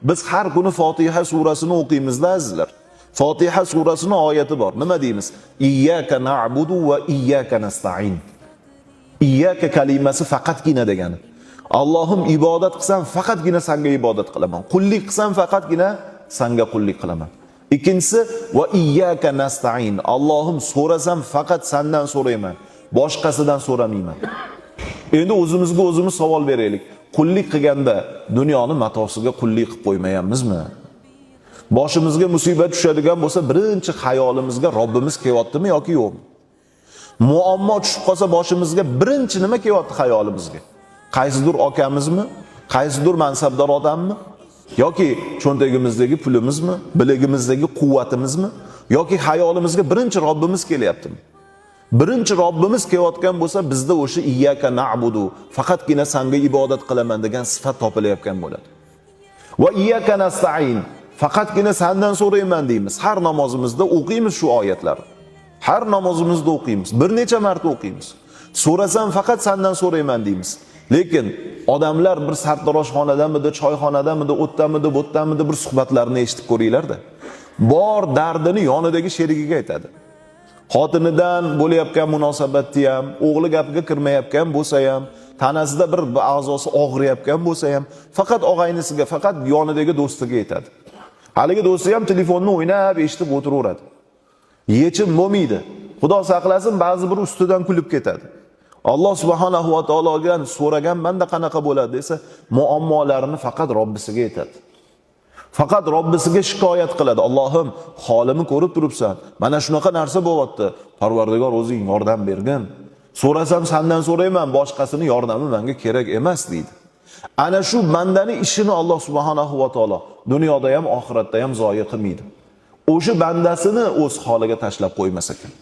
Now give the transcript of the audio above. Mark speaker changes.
Speaker 1: Biz har kuni Fotiha surasini o'qiymiz-da, azizlar. Fotiha surasini oyati bor. Nima deymiz? Iyyaka na'budu va iyyaka nasta'in. Iyyaka kalimasi faqatgina degani. Allohim, ibodat qilsam, faqatgina sanga ibodat qilaman. Qullik qilsam, faqatgina sanga qullik qilaman. Ikkinchisi, va iyyaka nasta'in. Allohim, so'rasam, faqat sandan so'rayman. Boshqasidan so'ramayman. Endi o'zimizga o'zimiz savol beraylik. Qullik qilganda dunyoni matosiga qullik qilib qo'ymayapmizmi? Boshimizga musibat tushadigan bo'lsa, birinchi xayolimizga Robbimiz kelyaptimi yoki yo'qmi? Muammo tushib qolsa boshimizga, birinchi nima kelyapti xayolimizga? Qaysidir okamizmi? Qaysidir mansabdor odammi? Yoki cho'ntagimizdagi pulimizmi? Bilagimizdagi quvvatimizmi? Yoki xayolimizga birinchi Robbimiz kelyaptimi? Birinchi Robbimiz kelayotgan bo'lsa, bizda o'sha iyyaka na'budu, faqatgina sanga ibodat qilaman degan sifat topilayotgan bo'ladi. Va iyyaka nasta'in, faqatgina sandan so'rayman deymiz. Har namozimizda o'qiymiz shu oyatlarni. Har namozimizda o'qiymiz, bir necha marta o'qiymiz. So'rasam, faqat sandan so'rayman deymiz. Lekin odamlar bir sartaroshxonadamidi, choyxonadamidi, o'tdamidi, bo'tdamidi bir suhbatlarni eshitib ko'ringlar-da. Bor dardini yonidagi sherigiga aytadi. Xotinidan bo'layotgan munosabatni ham, o'g'li gapiga kirmayotgan bo'lsa ham, tanasida bir a'zosi og'riyotgan bo'lsa ham, faqat og'aynisiga, faqat yonidagi do'stiga aytadi. Haligi do'sti ham telefonni o'ynab eshitib o'tiraveradi. Yechim bo'lmaydi. Xudo saqlasin, ba'zi bir ustidan kulib ketadi. Alloh subhanahu va taologa so'ragan banda qanaqa bo'ladi desa, muammolarini faqat Robbisiga aytadi. Faqat Robbisiga shikoyat qiladi. Allohim, holimni ko'rib turibsan. Mana shunaqa narsa bo'lyapti. Parvardigor, o'zing yordam bergin. So'rasam, sandan so'rayman, boshqasini yordami menga kerak emas deydi. Ana shu bandani ishini Alloh subhanahu va taolo dunyoda ham, oxiratda ham zoyi qilmaydi. O'sha bandasini o'z holiga tashlab qo'ymas ekan.